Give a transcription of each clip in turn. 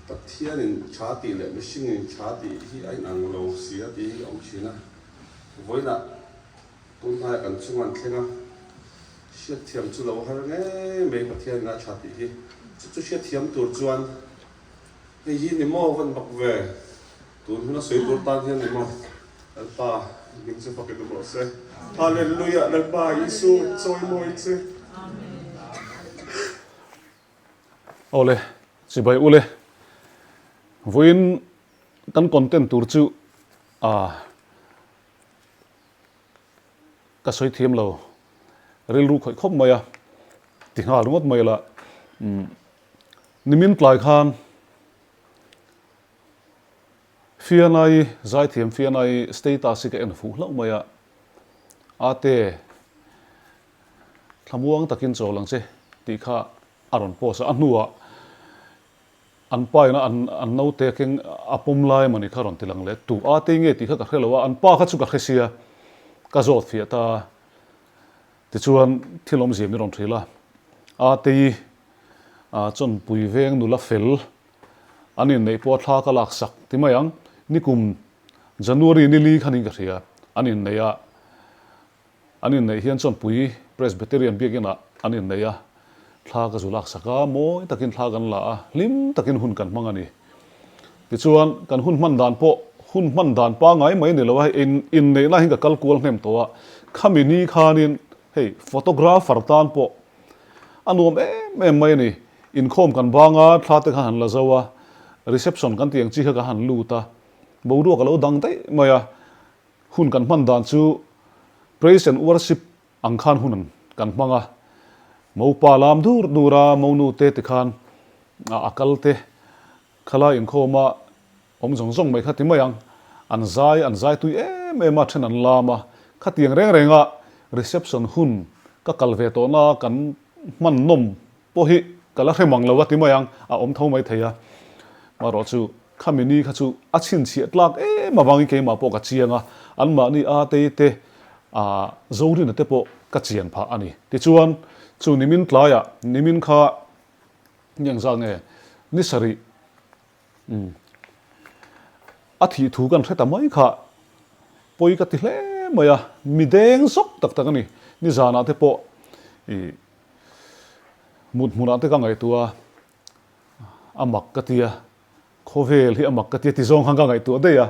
Pathianin tha tih leh mihringin tha tih hi a inang lo si a tih hi a awm thin a. Vawiinah tun hnaia kan chunga an thleng a, hriatthiam chu lo har ngei mai Pathianin a tha tih hi. Chu chu hriatthiam tur chuan hei hi ni maw van bak ve, tun huna sawi tur tan hian ni maw Lalpa hming chu fakin awm rawh se. Hallelujah Lalpa Isu chawimawi che. Awle, chibai ule. Vawiin kan content tur chu ah ka sawi thiam lo, rilru khawih khawp mai a, ti nghal ringawt mai la. Umm nimin tlai khan Fianai zaithiam Fianai status hi ka en fuh hlauh mai a, Ate Thlamuang takin chawl ang che tih kha a rawn post a, a hnuah an pa ina an an naute keng a pawm lai mawni kha rawn ti lang leh tu a tei nge tih kha ka hre lo a, an pa kha chu ka hre sia ka zawt fiah ta a, tichuan thil awmzia min rawn hrilh a, a tei a chawnpui veng nula fel an inneih pawh a thla ka lak sak ti mai ang, nikum January ni li khanin ka hria an inneih a. An inneih hian chuan Pui Presbyterian biakinah an innei a, thla ka zu lak sak a, mawi takin thla kan la a, hlim takin hun kan hmang a ni. Tichuan, kan hun hman dan pawh hun hman dan pangngai mai ni lo a, hei inneihna hi ka kal kual hnem tawh a, khami ni khanin hei photographer tan pawh a nuam em em mai a ni. Inkhawm kan bang a, thla te kha han la zo a, reception kan tih ang chi kha ka han lut a, boruak a lo dang daih mai a, Hun kan hman dan chu Praise and Worship ang khan hun kan hmang a, Mopa lam dur dur a Monu te ti khan a kal te khala inkhawm a awm zawng zawng mai kha ti mai ang, an zai an zai tui em em a then an lam a, khatiang reng reng a reception hun ka kal ve tawhna kan hman nawm pawh hi ka la hre mang lo a ti mai ang, a awm tho mai thei a. Marawh chu khami ni kha chu a chhinchhiah tlak em avangin keimah pawh ka chiang a, anmahni a tei te ah Zorina te pawh ka chian phah a ni. Tichuan chu nimin tlaiah nimin kha ni engzat nge ni sarih umm a thih thu kan hre ta mai kha pawi ka ti hle mai a, mi deng zawk tak tak a ni. Nizanah te pawh ih Mut hmunah te ka ngaihtuah a, a mak ka ti a, khawvel hi a mak ka ti a ti zawng khan ka ngaihtuah daih a,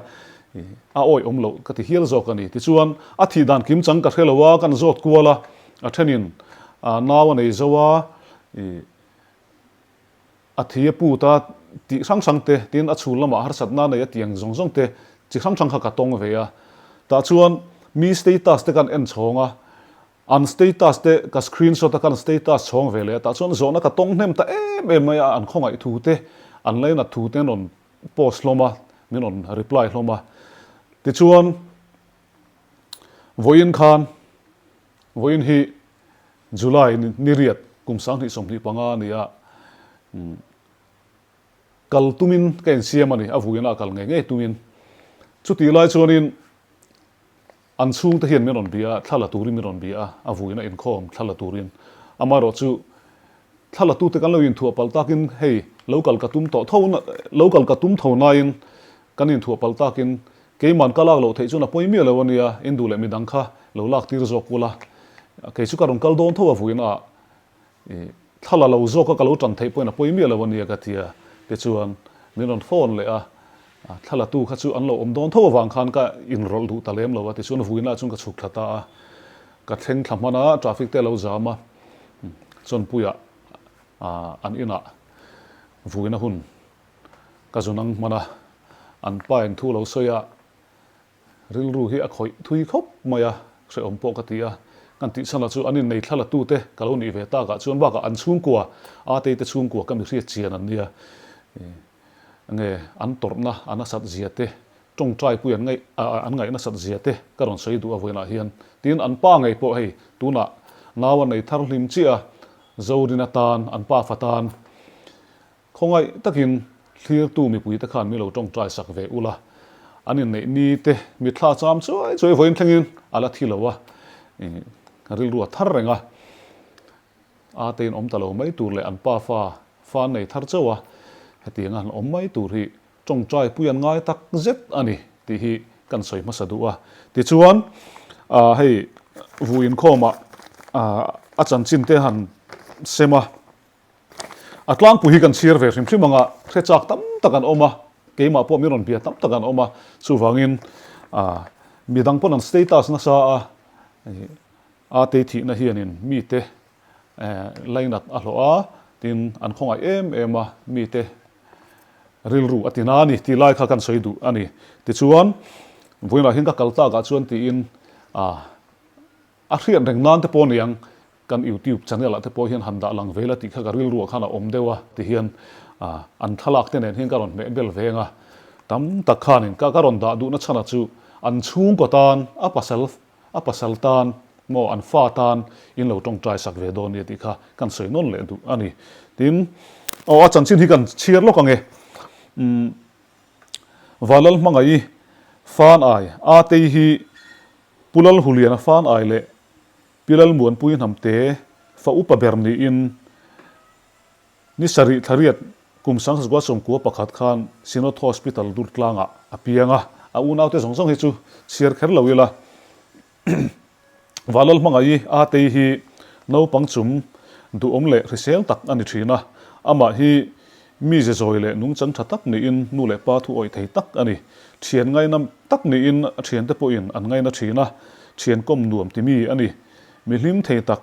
a awih awm loh ka ti hial zawk a ni. Tichuan a thih dan kim chang ka hre lo a, kan zawt kual a, a thenin nau a nei zo a, a thi a put a tih hrang hrang te, tin a chhul lamah harsatna nei a tiang zawng zawng te chi hrang hrang kha ka tawng ve a. Tah chuan mi status te kan en chhawng a, An status te ka screenshot a kan status chhawng ve leh a tah chuan zawhna ka tawng hnem ta em em mai a, an khawngaih thu te, an lainat thu te an rawn post hlawm a, min rawn reply hlawm a. Tichuan vawiin khan, vawiin hi July ni riat kum 2025 a ni a, kal tumin ka insiam a ni, a vuina a kal ngei ngei tumin. Chutih lai chuanin An chhungte hian min rawn bia a, thla la turin min rawn bia a, a vuina inkhawm thla la turin. Amaherawh chu thla la tute kan lo inthuah palh takin hei lo kal ka tum tawh tho lo kal ka tum tho nain kan inthuah palh takin keiman ka lak loh theih chuan a pawi miah lo ania, in duh leh midang kha lo lak tir zawk ula, kei chu ka rawn kal dawn tho a vuina ah. I thla la lo zawk a ka lo tan theih pawhin a pawi miah lo a nia ka ti a, tichuan min rawn phone leh a, thla la tu kha chu an lo awm dawn tho avang khan ka inrawlh duh ta lem lo a, tichuan vuina chuan ka chhuk thla ta a, ka thleng thla hman a, traffic te a lo zam a, Chawnpuiah an inah vuina hun ka zun ang hman a, an pa in thu lo sawi a, Rilru hi a khawih thui khawp mai a, hrehawm pawh ka ti a. Kan tih chhanah chu an innei thla latute ka lo nih ve takah chuan bakah an chhungkua, Atei te chhungkua ka mi hriat chian an nia. Nge an tawrhna a nasat zia te, tawngtai pui an ngaih an ngaih nasat zia te ka rawn sawi duh a vawiinah hian. Tin, an pa ngei pawh hei tunah nau a nei thar hlim chiah a, Zorin atan, an pa fatan, Khawngaih takin thlirtu mipuite khan mi lo tawngtai sak ve ula, an inneih ni te mitthla cham chuai chuai vawiin thlengin a la thi lo a, rilru a thar reng a, a te in awm ta lo mai tur leh an pa fa fa an nei thar chauh a, Hetianga han awm mai tur hi tawngtai pui an ngai tak zet a ni tih hi kan sawi hmasa duh a. Tichuan, hei vu inkhawmah a chanchin te han sem a, a tlangpui hi kan chhiar ve hrim hrim ang a, hre chak tam tak an awm a, keimah pawh min rawn bia tam tak an awm a, chuvangin midang pawn an status nasa a, a tei thihna hianin mite Lainat a hlawh a, tin an khawngaih em em a, mite rilru a ti na a ni tih lai kha kan sawi duh a ni. Tichuan, vawiinah hian ka kal takah chuan tiin a hriat reng nan te pawh niang kan YouTube channel ah te pawh hian han dah lang ve la tih kha ka rilruah khan a awm deuh a ti hian an thlalak te nen hian ka rawn hmeh bel veng a, tam tak khanin ka ka rawn dah duhna chhanah chu an chhungkaw tan a pasal A pasal tan maw an fa tan in lo tawngtai sak ve dawn nia tih kha kan sawi nawn leh duh a ni. Tin, aw a chanchin hi kan chhiar lawk ang e. Umm Valal Hmangaih fan ai a tei hi Pu Lalhuliana fan ai leh Pi Lalmuanpui Hnamte fa upa ber niin Ni sarih thlariat kum Sangsakua sawmkua pakhat khan Synod Hospital Durtlangah a piang a, a unaute zawng zawng hi chu chhiar kher lo ila. Valal Hmangaih Atei hi naupang chum duhawm leh hrisel tak a ni thin a, amah hi mi ze zawi leh nungchang tha tak niin nu leh pa thu awih thei tak a ni. Thian ngaina tak niin a thiante pawhin an ngaina thin a, thian kawm nuam ti mi a ni. Mi hlim thei tak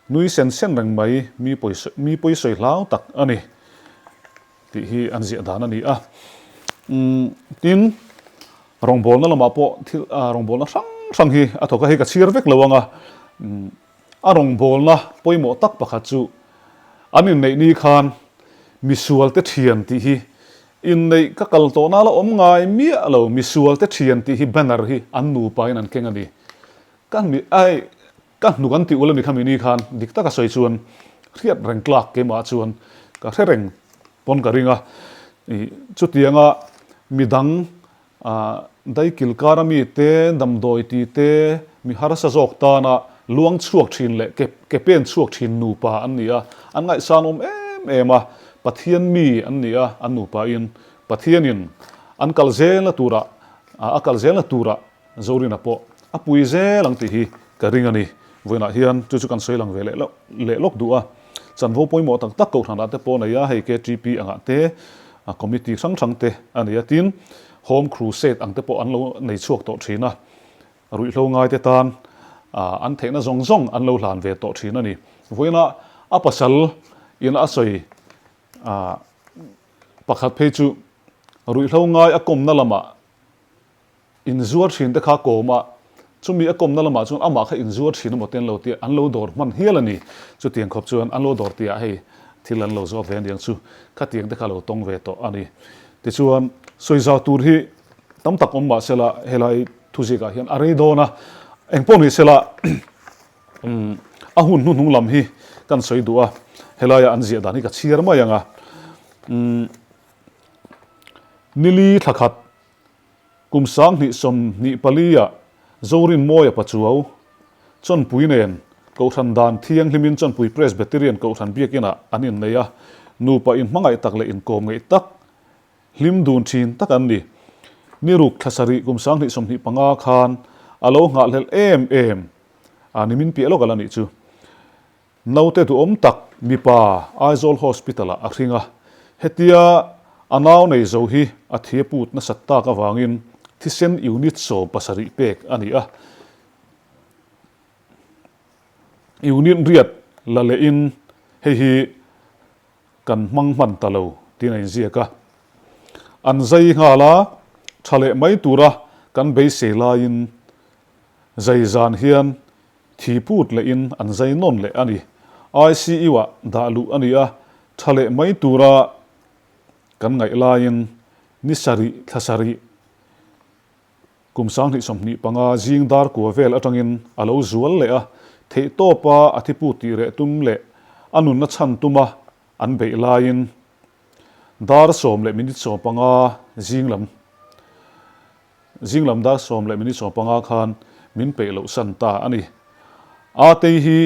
Nui sen sen reng mai, mi pawi mi pawi sawi hlau tak a ni tih hi an ziah dan a ni a. Umm tin, rawngbawlna lamah pawh thil ah rawngbawlna hrang hrang hi a thawk a, hei ka chhiar vek lo ang a. Umm a rawngbawlna pawimawh tak pakhat chu an inneih ni khan misualte thian tih hi inneih ka kal tawhna la awm ngai miah lo, misualte thian tih hi banner hi an nupa in an keng a ni. Ka mi ai Ka hnuk an tih ul a ni khami ni khan dik taka sawi chuan hriat reng tlak keimah chuan ka hre reng pawn ka ring a. Ih chutianga midang ah daikil kara mi te, damdawi ti te, mi harsa zawk tana luang chhuak thin leh ke ke pen chhuak thin nupa an ni a, an ngaihsan awm em em a, Pathian mi an ni a, an nupa in Pathianin an kal zelna turah a kal zelna turah Zorina pawh a pui zel ang tih hi ka ring a ni. Vawiinah hian chu chu kan sawi lang ve leh leh lawk duh a. Chanvo pawimawh tak tak kohhranah te pawh a nei a, hei KTP angah te, committee hrang hrang te a nei a, tin Home Crusade ang te pawh an lo nei chhuak tawh thin a, ruihhlo ngaite tan an theihna zawng zawng an lo hlan ve tawh thin a ni. Vawiinah a pasal in a sawi pakhat phei chu ruihhlo ngai a kawmna lamah Inzuar thin te kha kawm a, chumi a kawmna lamah chuan amah kha inzuar thin emaw te an lo tia, an lo dawr hman hial a ni. Chutiang khawp chuan an lo dawr tihah hei thil an lo zawt ve aniang chu, khatiang te kha lo tawng ve tawh a ni. Tichuan, sawi zau tur hi tam tak awm mah sela helai thuzikah hian a rei dawn a, engpawh ni sela a hun hnuhnung lam hi kan sawi duh a, helaia an ziah dan hi ka chhiar mai ang a. Nili thla khat Kum 2024 ah Zorinmawia Pachuau, Chawnpui nen Kohhran dan thianghlimin Chawnpui Presbyterian Kohhran biakinah an innei a, nupa inhmangaih tak leh inkawm ngeih tak, hlim dun thin tak an ni. Ni ruk thla sarih kum 2025 khan a lo nghahhlelh em em a ni min piah lawk a la nih chu. Naute duhawm tak mipa Aizawl Hospital ah a hring a, hetia a nau nei zo hi a thi a put nasat tak avangin thisen unit 17 pek a ni a, unit riat la lehin hei hi kan hmang hman ta lo tiin a inziak a. An zai nghal a, tha leh mai tura kan beisei laiin zai zan hian Thi put lehin an zai nawn leh a ni. ICU ah dah luh a ni a, tha leh mai tura kan ngaih laiin ni sarih thla sarih kum 2025 zing dar kua vel atangin a lo zual leh a, theihtawpa a thi put tih reh tum leh a nunna chhan tuma an beih laiin dar sawm leh minute 15 zing lam Zinglam dar sawm leh minute 15 khan min peih loh san ta a ni. Atei hi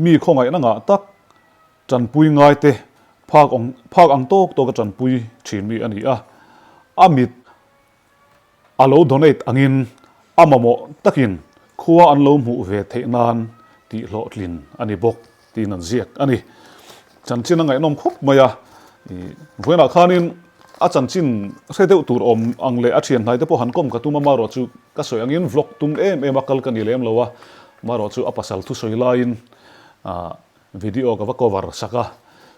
mi khawngaihna ngah tak, tanpui ngaite Phak awm phak ang tawk tawk a tanpui thin mi a ni a, a mit a lo donate angin a mamawh takin khua an lo hmuh ve theih nan tih hlawhtlin a ni bawk tiin an ziak a ni. Chanchin a ngaihnawm khawp mai a, vawiinah khanin a chanchin hre deuh tur awm ang leh a thian hnaite pawh han kawm ka tum a, marawh chu ka sawi angin vlog tum em em a kal ka ni lem lo a, marawh chu a pasal thusawi laiin Video ka va cover sak a,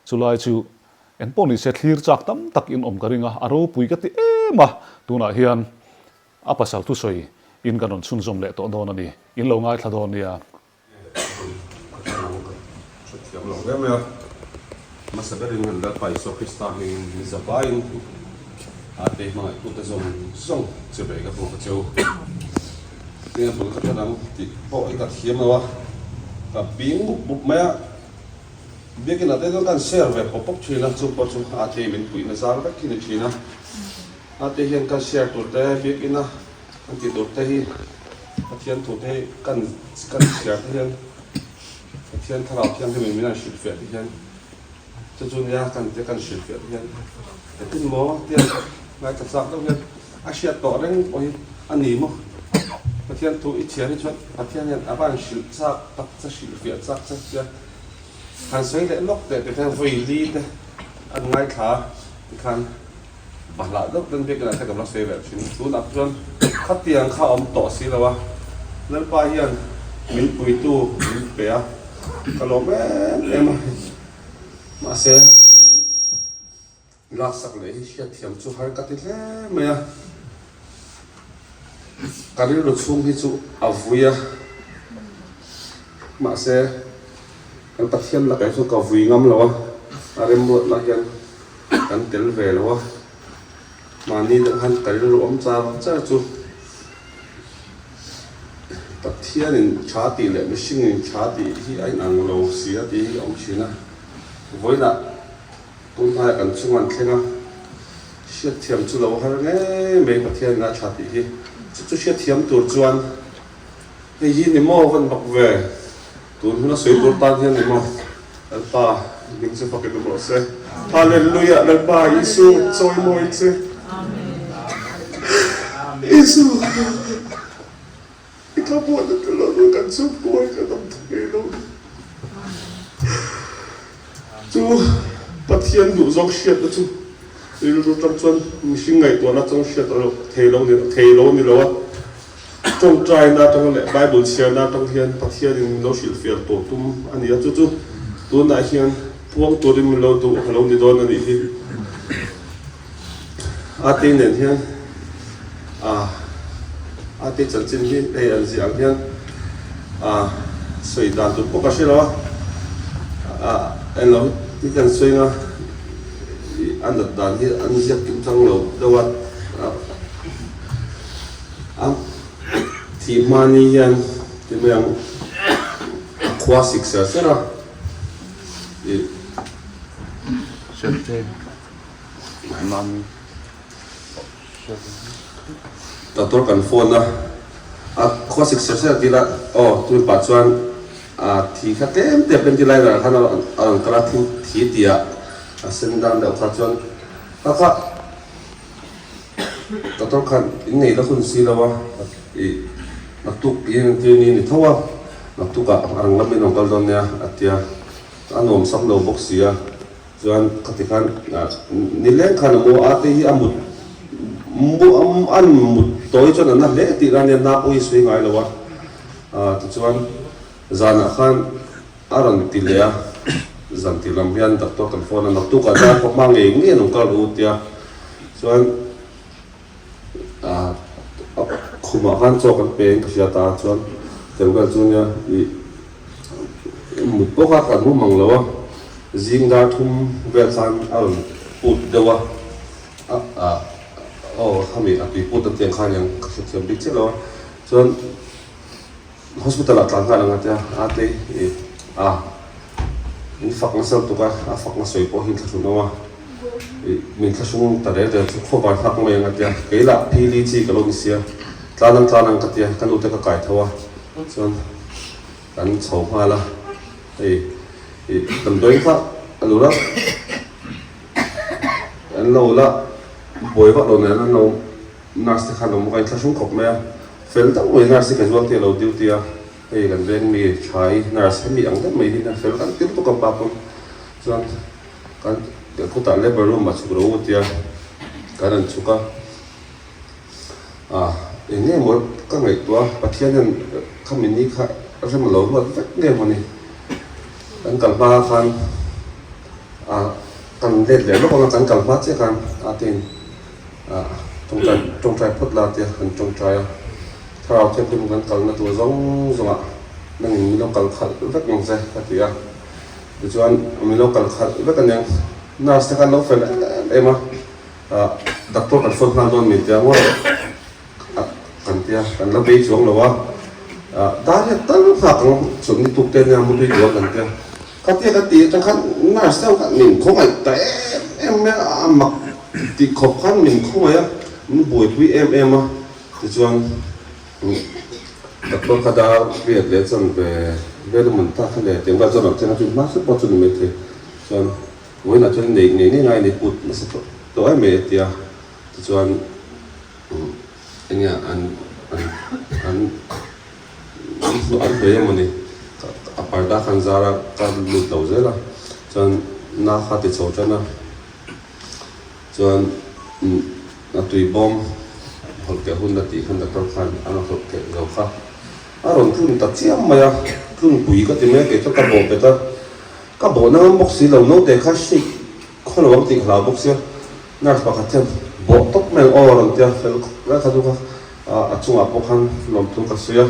chulai chu engpawh ni se thlir chak tam tak in awm ka ring a, a ropui ka ti em a, tunah hian a pasal thusawi in kan rawn chhunzawm leh tawh dawn a ni, in lo ngaithla dawn nia. Ka thiam lo hle mai a, hmasa berin han Lalpa Isua Krista hmingin min zavaiin ate hmangaihtute zawng zawng che ve ka buk a cheu. Enge bul ka tan ang tih pawh hi ka thiam lo a, ka bing mup mup mai a, biakin ah te chuan ka han share ve pawp pawp thin a, chu pawh chu Ate min puihna zar vek hi ni thin a, Ate hian kan share tur te biakin a kan tih tur te hi Pathian thu te hi kan kan chhiar te hian Pathian thlarau thianghlim in min han hrilhfiah te hian Chu chu nia kan tia kan hrilhfiah te hian engtin maw tia ngaithla chak deuh hian a hriat tawh reng pawh hi a ni maw? Pathian thu i chhiar hi chuan Pathian hian a van hrilh chak tak che hrilhfiah chak che tia han sawi leh lawk teh tih hian vawi li te an ngaithla a tikhan bahlah deuh ten biakin ah te ka va sawi ve thin. Tunah chuan khatiang kha a awm tawh si lo a, Lalpa hian min puitu min pe a, ka lawm em em a, mahse min laksak leh hi hriatthiam chu har ka ti hle mai a, ka rilru chhung hi chu a vui a, mahse kan Pathian lakah hi chuan ka vui ngam lo a, a remruatna hian. Kan tel ve lo a, mahni deuh khan ka rilru awm char char chu Pathianin tha tih leh mihringin tha tih hi a inang lo si a tih hi a awm thin a. Vawiinah tun hnaiah kan chunga an thleng a, hriatthiam chu lo har ngei mai Pathianin a tha tih hi. Chu chu hriatthiam tur chuan hei hi ni maw van bawk ve. Tun huna sawi tur tan hian ni maw? Lalpa hming chu fakin awm rawh se. Hallelujah Lalpa Isu chawimawi che. Isu i thlamuanna tel lo chu kan chhungkaw hi kan awm thei lo ni. Chu Pathian duh zawk hriatna chu rilru tang chuan mihring ngaihtuahna chang hriat thei lo thei lo ni lo a. Tawngtaina atang leh Bible chhiarna atang hian Pathianin min lo hrilhfiah tawh tum a ni a, chu chu tunah hian puang turin min lo duh a lo ni dawn a nih hi. Ate nen hian ah ate chanchin hi hei an ziah ang hian ah sawi dan tur pawh ka hre lo a, ah englo hi kan sawi anga a nat dan hi an ziak kim chang lo deuh a. A thih hma ni hian ti mai ang a khua sik ser ser a ih Doctor kan phone a a khua sik ser ser a tih la aw tun pah chuan a thi kha tlem tep en ti lai lah khan a rawn kal a thi tih ah a sen dan deuh kha chuan kha kha. Doctor khan in nei la hun si lo a, ih naktuk i entir ni ni tho a, naktukah a rang lam in rawn kal dawn nia a ti a, a nuam sam lo bawk si a, chuan khati khan nileng khan a mu a, ate hi a mut an mut tawi chuan a na hle tih la nia, na pawh hi sawi ngai lo a, tichuan zanah khan. A rawn ti leh a, zan tih lam hian doctor kan phone a, naktukah dar pawh hma ngei ngei an awm kal ru tia chuan ah khumah khan chaw kan pe in ka hria ta chuan tel vel chu nia ih mut pawh kha kan hmu mang lo a, zing dar thum vel khan a rawn put deuh a, ah aw khami a tui put a tiang khan hian ka hrethiam bik chiah lo a chuan. Hospital ah tlan nghal ang a tia, a te i a min fak nasa lutuk a, a fak na sawi pawh hi inthlahrun awm a, i min thlahrung ta rel rel chu khawvar nghak mai ang a tia, kei lah phili chi ka lo ni sia, tlan ang tlan ang ka tia, ka nute ka kai tho a, chuan kan chho nghal a, hei i damdawiin kha a lut a. an lo la buai vak lo nen an lo nurse te khan awm ka inthlahrung khawp mai a, fel deuh mai nurse hi ka zual te a lo duty a, hei kan veng mi tha i nurse hemi ang deuh mai hi a fel kan ti lutuk a pa pawn chuan kan khutah labour room ah chhuk ro u tia kan han chhuk a. Ah, eng nge maw ka ngaihtuah a, Pathian hian khami ni kha rem a lo ruat vek nge maw ni? Kan kal hma khan ah kan let leh lawk ang a, kan kal hma chiah khan a tiin ah tawngtai tawngtai phawt la tia kan tawngtai a, Thlarau Thianghlim kan kalna tur zawng zawngah nangin min lo kal khalh vek ang che ka ti a, tichuan min lo kal khalh vek aniang nurse te khan lo fel em em a. Doctor kan phone nghal dawn min tia maw kan tia kan la bei chuang lo a, dar hian tal nghak ang chawlh ni tuk te ania mutui duh a kan tia, ka tia ka ti atang khan nurse deuh khan min khawngaih ta em em mai a, a mak tih khawp khan min khawngaih a, min buaipui em em a, tichuan doctor kha dar riat leh chuan ve vel a man ta kha le tiang vel chuan rawn thleng a chu hma hret pawh chu ni maithei chuan. Vawiinah chuan nei ngei ngei ngai nei put nasa tawh tawh em mai a ti a, tichuan eng nge an an an an hnawih emaw ni a parda khan zar a ka lut lo zel a, chuan na kha ti chho tan a, chuan a tui bawm hawlh keh hun a tih khan doctor khan a rawn hawlh keh zo kha a rawn tlun ta chiam mai a, tlunpui ka ti mai a kei chuan ka bawh bet a. Ka bawhna ngam bawk si lo, naute kha shake khaw lo ang tih ka hlau bawk sia, nurse pakhat hian bawh tawp mai ang aw a rawn ti a, fel khawp mai a kha chu kha a chungah pawh khan lawmthu ka sawi a,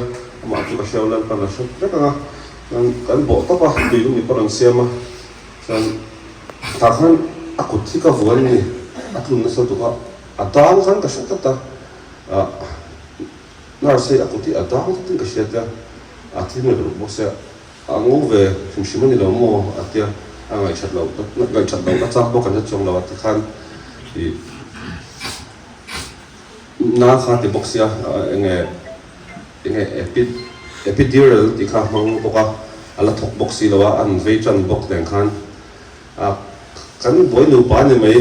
amah chu ka hriau lalpan a hre vek ang a, chuan kan bawh tawp a, tui lum pawh rawn siam a, chuan tah khan a kut hi ka vuan a ni, a tlun nasa lutuk a, a dang khan ka hre tlat a, ah nurse hi a kut hi a dang tlatin ka hria tia, a thil ngaih ruk bawk sia. A ngo ve hrim hrim a ni lo maw a tia, a ngaihthat loh ngaihthat loh na chang pawh kan hre chuang lo a ti khan ih na kha ti bawk sia enge enge epi epidural tih kha hmang bawk a, a la thawk bawk si lo a, an vei tan bawk nen khan a kan buai nupa a ni mai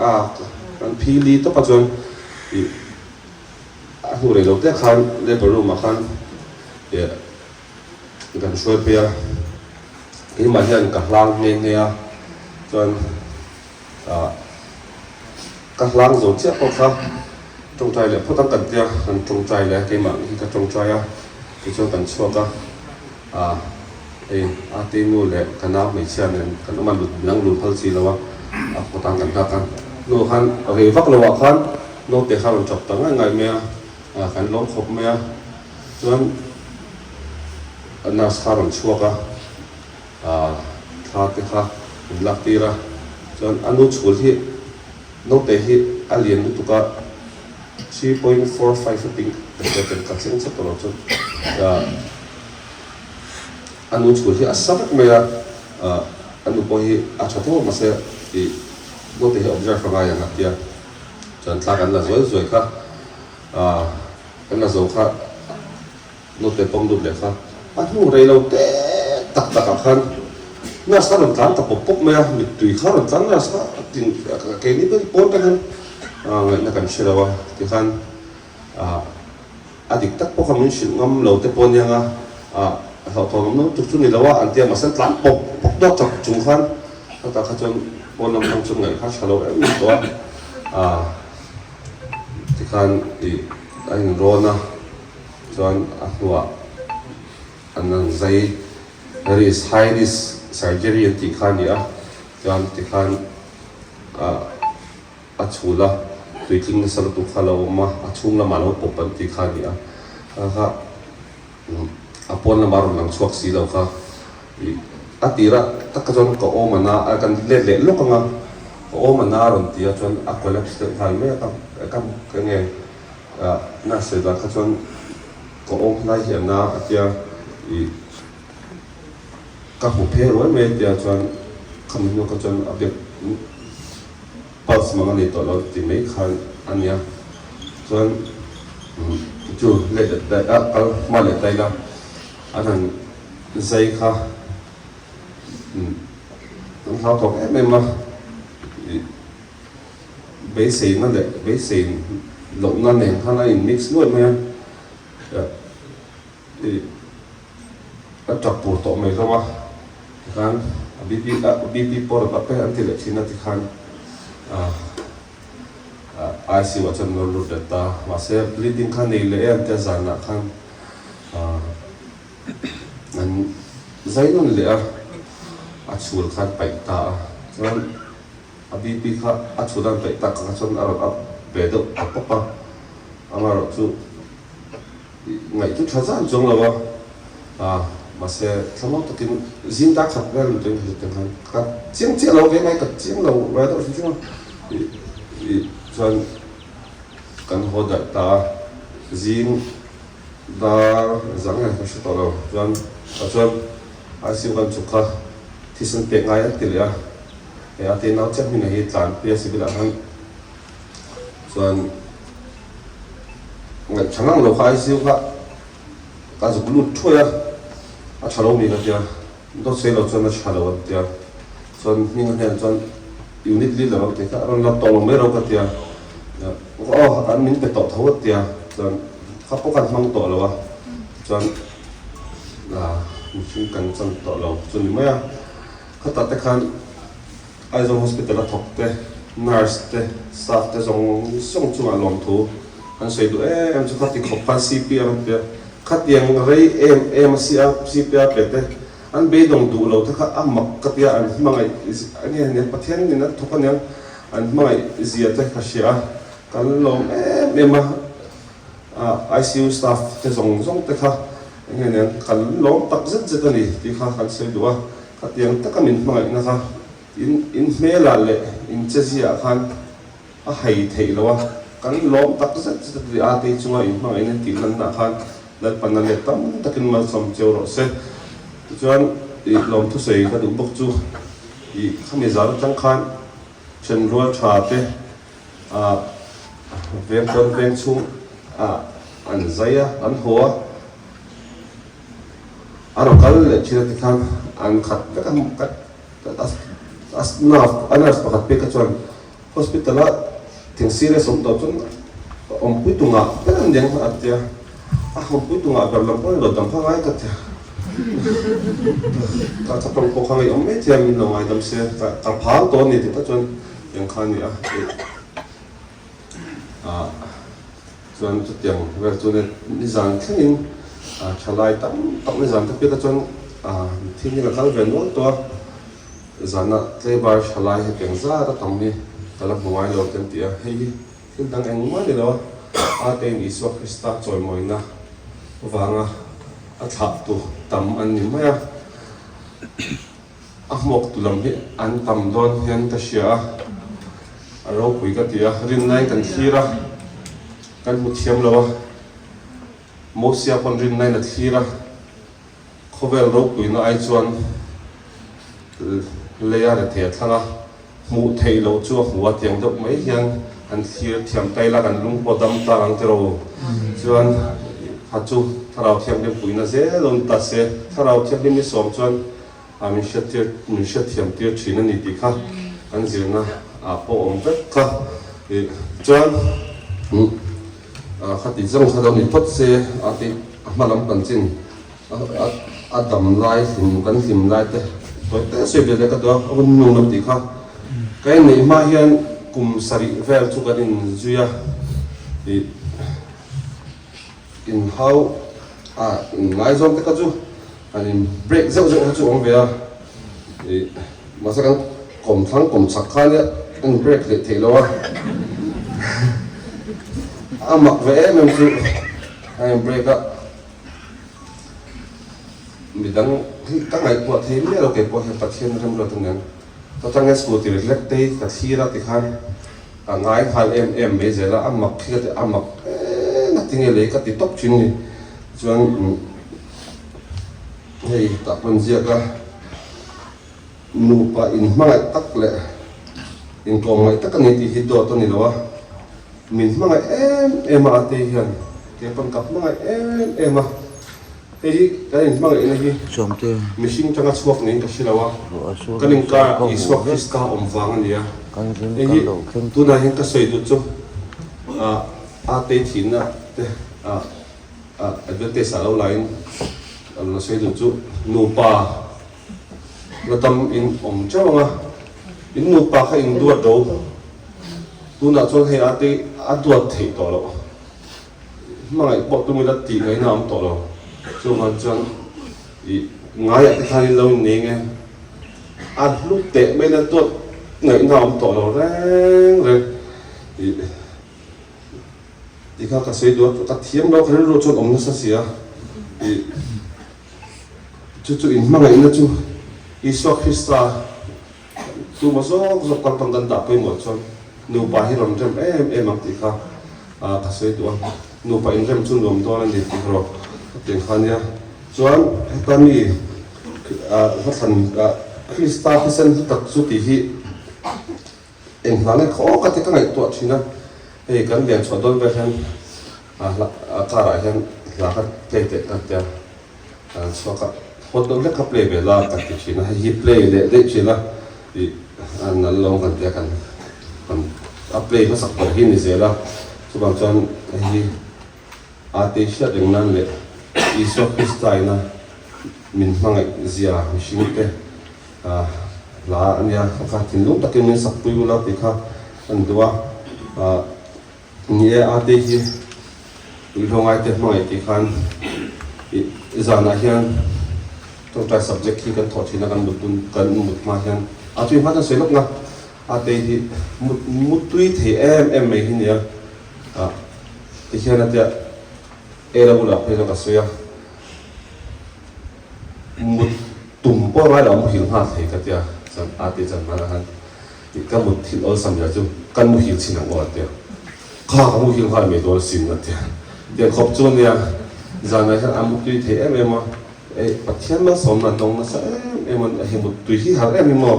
a kan phili tawp a chuan ih a hnu rei lo te khan labour room ah khan ih. Kan hruai phei a, keimah hian ka hlang nghe nghe a, chuan ah ka hlang zo chiah pawh kha tawngtai leh phawt ang kan tia, kan tawngtai leh a, keimah hi ka tawngtai a, tichuan kan chhuak a, ah hei ate nu leh ka nau hmeichhia nen kan awm a, lut nang lun phal si lo a, a kawt ang kan nghak a, hnuah khan rei vak lo ah khan naute kha a rawn chawp ta ngai ngai mai a, ah kan lawm khawp mai a. Chuan nurse kha a rawn chhuak a, ah thla te kha min lak tir a, chuan a nu chhul hi naute hi a lian lutuk a, 3.45 a ping ka hria tel ka thleng chiah tawh lo chuan ah a nu chhul hi a sa vek mai a, ah a nu pawh hi a tha tho mahse ih naute hi observe a ngai ang a tia, chuan thla kan la zuai zuai kha ah. Kan la zo kha naute pawm lut leh kha a hnu rei lo te tak tak ah khan nurse kha a rawn tlan ta pawp pawp mai a, mittui kha a rawn tlan nurse kha a tin keini pawh hi pawn te khan ngaihna kan hre lo a tikhan ah a dik tak pawh kha min hrilh ngam lo te pawh aniang a ah hlauhthawn awm lutuk chu ni lo a an tia mahse an tlan pawp pawp dawt chak chung khan khatah kha chuan pawn lam tang chu ngaih kha tha lo em em tawh a ah. Tikhan ih a inrawn a, chuan a hnuah an han zai risk, high risk surgery an tih kha a ni a, chuan tikhan ah a chhul a, tuitling nasa lutuk kha a lo awm a, a chhung lamah a lo pawp an tih kha a ni a, kha kha A pawn lamah rawn lang chhuak si lo kha ih a tir a tak kha chuan ka awm a na a kan let leh lawk ang a, ka awm a na a rawn ti a chuan a collapse deuh nghal mai a ka ka ka nge ah nurse sawi dan kha chuan ka awm hlai hi a na a tia ih ka hmu phei ruai mai a tia chuan khami hnu kha chuan a biak Pulse mang a nei tawh lo ti mai khan a nia. Chuan chu let leh daih a, kal hma leh daih la, an han zai kha an hlau tawk em em a. Beiseina leh beisei lohna nen khan a in mix nuaih mai a, ih a tap pur tawh mai hlawm a, tikhan a BP a BP pawh rawn up e an ti leh thin a tikhan ah ICU ah chuan an lo lut leh ta, mahse bleeding kha nei leh e an tia zanah khan ah an zai nawn leh a, a chhul khan paih ta a, chuan. A BP kha a chhut an peih tak kha chuan a rawn up ve deuh ta pawp a, amaherawh chu ngaih chu tha zan chuang lo a, ah mahse thlamuang takin zing dar khat vel lut in ka hre teng khan ka chiang chiah lo ve mai ka chiang lo ve deuh hrim hrim a, ih ih chuan kan haw darh ta a, zing dar zang nge ka hre tawh lo chuan tah chuan ICU kan chhuk kha thisen pek ngai an ti leh a. Hei a tenau chiah hmina hi tlanpui a civil ah khan chuan ngaih tha ngang lo kha ICU kha ka zuk lut thuai a, a tha lo mi ka tia, dawt sawi lo chuan a tha lo an tia, chuan hming a hnenah chuan unit leader an ti kha a rawn la tawh lo mai ro ka tia, aw an min pe tawh tho a tia, chuan kha pawh khan hmang tawh lo a, chuan mihring kan chan tawh lo chu ni mai a. Khatah te khan Aizawl Hospital a thawk te, nurse te, staff te zawng zawng chungah lawmthu an sawi duh em em chu khati khawp khan CPR an pe a, khatiang rei em em a CPR pe te an beidawng duh lo te kha a mak ka tia an hmangaih nge nia Pathian in an thawk aniang an hmangaih zia te ka hria a, kan lawm em em a. ICU staff te zawng zawng te kha eng nge nen kan lawm tak zet zet a ni tih kha kan sawi duh a, khatiang taka min hmangaihna kha in in hmelah leh in cheziah khan a hai theih lo a, kan lawm tak zet zet a ti a, tei chunga in hmangaihna tih lanna khan Lalpana leh tam takin malsawm cheu rawh se. Tichuan ih lawmthusawi ka duh bawk chu ih khami zan atang khan thenrual tha te Ah veng chuan veng chhung ah an zai a, an haw a, a rawn kal leh thin a tikhan an khat vek a, a nurse pakhat pek kha chuan hospital a thing serious awm tawh chuan awmpui tungah ber an eng a tia, a awmpui tungah ber lam pawh ni lo dam kha ngai ka tia, ka tawng pawh kha ngeiawm mai thei a min lo ngaidam se ka phal tawh a ni tih tak chuan. Tiang kha a ni a, ih ah chuan chutiang vel chu nizan thlengin ah thalai tam tak nizan te piah chuan ah thil hi ka kal ve nual tawh a, zana tleibar thalai hetiang zat a tam hi ka la hmu ngai lo te an ti a, hei hi thil dang engmah a ni lo a, a tein Isua Krista chawimawina vanga a thlahtu tam an ni mai a. A hmuak tu lam hi an tam dawn hian ka hria a, a ropui ka ti a, rinnain kan thlir a, kan hmu thiam lo a, Mosia pawn rinnain a thlir a, khawvel ropuina ai chuan leia rethei a thlang a, hmuh theih loh chu a hmu a tiang deuh mai hian han thlir thiam ta ila kan lung pawh dam tlang ang tiraw chuan kha chu Thlarau Thianghlim puihna zel lo ni ta se, Thlarau Thianghlim i sawm chuan a min hriattir min hriatthiam tir thin a ni tih kha kan zirna ah pawh awm vek kha ih chuan ah khati zawng kha lo ni phawt se a tih a hma lam kan chin a a dam lai hlim kan hlim lai te tawi te sawi ve leh ka duh a a hun nung lo tih kha ka inneih hma hian kum sarih vel chu kan inzui a ih. Inhau a inngaizawng te kha chu han in break zeuh zeuh kha chu awm ve a, ih mahse kan kawm thlang kawm chak kha nia a in break hleih theih lo a, a mak ve em em chu a in break a, midang hi ka ngaihtuah thei miah lo keipawh hian Pathian remruat aniang ka tang scooty rilek te hi ka thlir a tikhan. Ka ngai nghal em em mai zel a, a mak khi ka ti, a mak eng a tinge lei ka ti tawp thin ni. Chuan hei tah pawn ziak a, nupa inhmangaih tak leh inkawmngaih tak a ni tih hi dawt a ni lo a, min hmangaih em em a a tei hian kei pawn ka hmangaih em em a, hei hi kan inhmangaihna hi mihring tanga chhuak niin ka hre lo a, kan inkarah Isua Krista awm vang a ni a. Hei hi tunah hian ka sawi duh chu a tei thihna te advantage ah lo laiin a lo sawi duh chu nupa la tam in awm teuh ang a, in nupa kha in duat ro tunah chuan hei a tei a duat theih tawh loh. Hmangaih pawh tum ila tih ngaihna a awm tawh lo. Chuvang chuan ih ngaiah te khan in lo innei nge a hlu teh mai na dawt ngaihna a awm tawh lo reng reng. Ih tikha ka sawi duh a, ka thiam lo ka rilru chuan awm nasa si a. Ih chu chu inhmangaihna chu Isua Krista Tuma zawk zawk kan rawn dan dah pawimawh chuan nupa hi rawn rem em em ang tih kha ka sawi duh a, nupa inrem chu nuam dawn a ni tih erawh ka ti ang kha nia. Chuan heta mi hla thlan Krista thisen hlu tak chu tih hi eng hla nge khaw ka ti ka ngaihtuah thin a, hei kan lian chhuah dawn vel hian hla car ah hian hla kha play teh ka tia. Chhuak a hot deuh hlek kha play ve la kan ti thin a, hei hi play leh daih thin a ih a nal lo kan tia kan kan a play hmasak ber hi ni zel a, chuvang chuan hei hi a tei hriat reng nan leh Isua Krista ina min hmangaih zia mihring te hla a nia kha thinlung takin min sak pui ula tih kha an duh a. Ni e, ate hi tuihlo ngaite hmangaih tih khan i zanah hian tawngtai subject hi kan thawh thin a, kan mut dun kan mut hma hian a tui hma chuan sawi lawk na, ate hi mut mut tui thei em em mai hi nia, ah tihian atia ela bulah phei chuan ka sawi a, mut tum pawh ngai lo a muhil nghal thei ka tia chuan ate chuan hmanah khan. Tih ka mut thil awlsam zia chu kan muhil chhin ang aw a tia. Kha ka muhil nghal mai dawn sin a tia. Tiang khawp chu ania zanah hian a mutui thei em em a, ei Pathian malsawmna a dawng nasa em em a, hei muttui hi har em em aw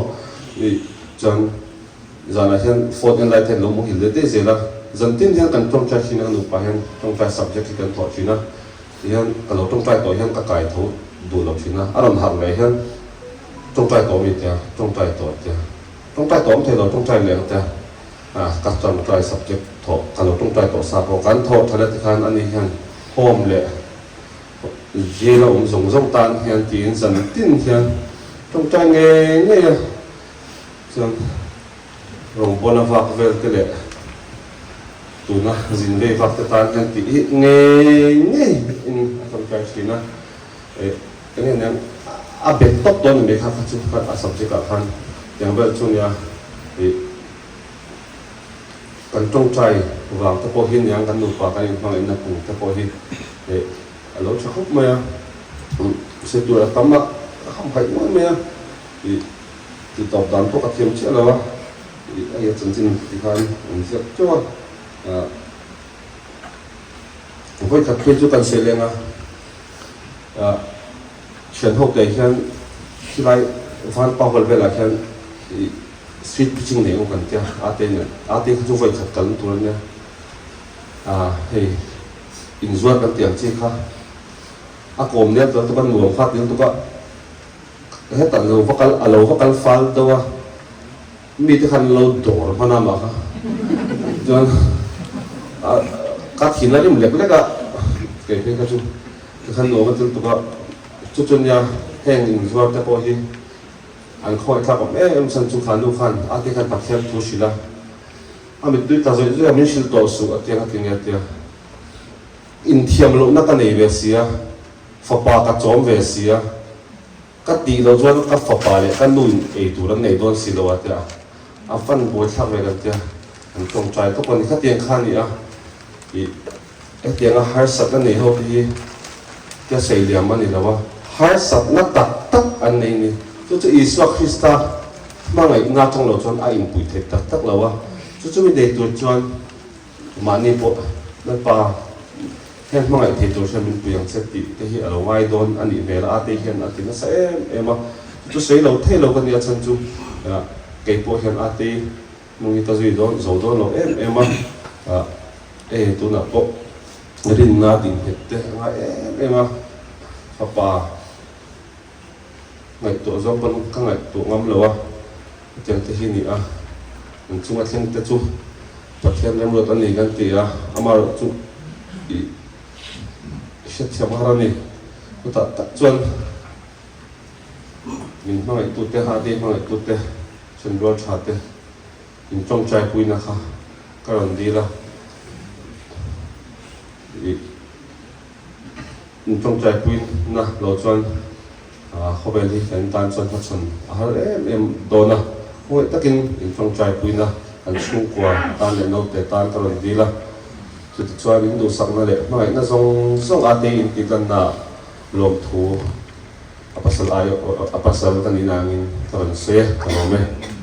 ih chuan zanah hian phone en lai te hian lo muhil leh daih zel a, zan tin hian kan tawngtai thin a, ka nupa hian tawngtai subject hi kan thawh thin a, tihian ka lo tawngtai tawh hian ka kai tho duh lo thin a, a rawn harh leh hian Tawngtai tawh mi tia, tawngtai tawh tia, tawngtai tawh awm thei lo, tawngtai leh ang tia, ah ka tawngtai subject thawh ka lo tawngtai tawh sa pawh kan thawh tha leh tikhan ani hian home leh jail a awm zawng zawng tan hian tiin zan tin hian tawngtai ngei ngei a, chuan rawngbawla vak vel te leh tuna zin vei vak te tan hian tih hi ngei ngei in a tawngtai thin a. Eh, eng nge niang, a bet tawp dawn a ni kha kha chu kha a subject ah khan tiang vel chu nia ih kan tawngtai vang te pawh hi niang kan nupa kan inhmangaihna kung te pawh hi eh a lo tha khawp mai a, se tur a tam a a hamhaih nuai mai a, ih ti tawp dan pawh ka thiam chiah lo a, ih hei a chanchin ti khan an ziak teuh a, ah vawikhat phei chu kan sawi leng a. Thian ho te hian khilai Vanpa hual velah hian street preaching nei emaw kan tia ate nen ate kha chu vawi khat kalna tur ania hei inzuar kan tih ang chi kha a kawm nia tel tuk a nuam kha tel tuk a hetah lo va kal a lo va kal fal deuh a mite khan lo dawr hman a mah kha chuan ka thin a rim lek lek a kei phei kha chu Tikhan nuam a tel tuk a, chu chu nia heng inzuar te pawh hi an khawngaih thlak awm em em chhan chu kha nu khan a ti khan Pathian thu hrilh a, a mittui tla zawih zawih a min hrilh tawh suh a tia ka ti nge a tia. Inthiam lohna ka nei ve si a, fapa ka chawm ve si a, Ka tih loh chuan ka fapa leh ka nu in ei tur an nei dawn si lo a tia, a fan buai thlak ve kan tia, an tawngtai tawp a ni. Khatiang kha a ni a, ih hetianga harsatna nei ho te hi tia sei liam a ni lo a, harsatna tak tak an nei ni. Chu chu Isua Krista hmangaihna atang lo chuan a inpui theih tak tak lo a, chu chu mi nei tur chuan Mahni pawh Lalpa hian hmangaih thei tur hian min pui ang che tih te hi a lo ngai dawn a nih hmel a, ate hian a ti nasa em em a, chu sawi lo thei lo ka nia chhan chu kei pawh hian ate hnung hi ka zui dawn zo dawn lo em em a, hei tunah pawh rinna dingnghet te a ngai em em a, fapa ngaihtuah zawng pawn ka ngaihtuah ngam lo a, hetiang te hi a ni a. An chunga thleng te chu Pathian remruat a ni kan ti a, amaherawh chu i hriatthiam har a ni. Chutah tak chuan min hmangaihtute, hahdi hmangaihtute, thenrual tha te in tawngtai puina kha ka rawn dil a. I in tawngtai puina lo chuan Khawvel hi kan tan chuan hmachhawn a har em em dawn a, khawngaih takin in tawngtai puina kan chhungkua tan leh naute tan ka rawn dil a, chutichuan in duhsakna leh hmangaihna zawng zawng a tei in tihlanna lawmthu a pasal ai a pasal ka nihna angin ka rawn sawi e, ka lawm e.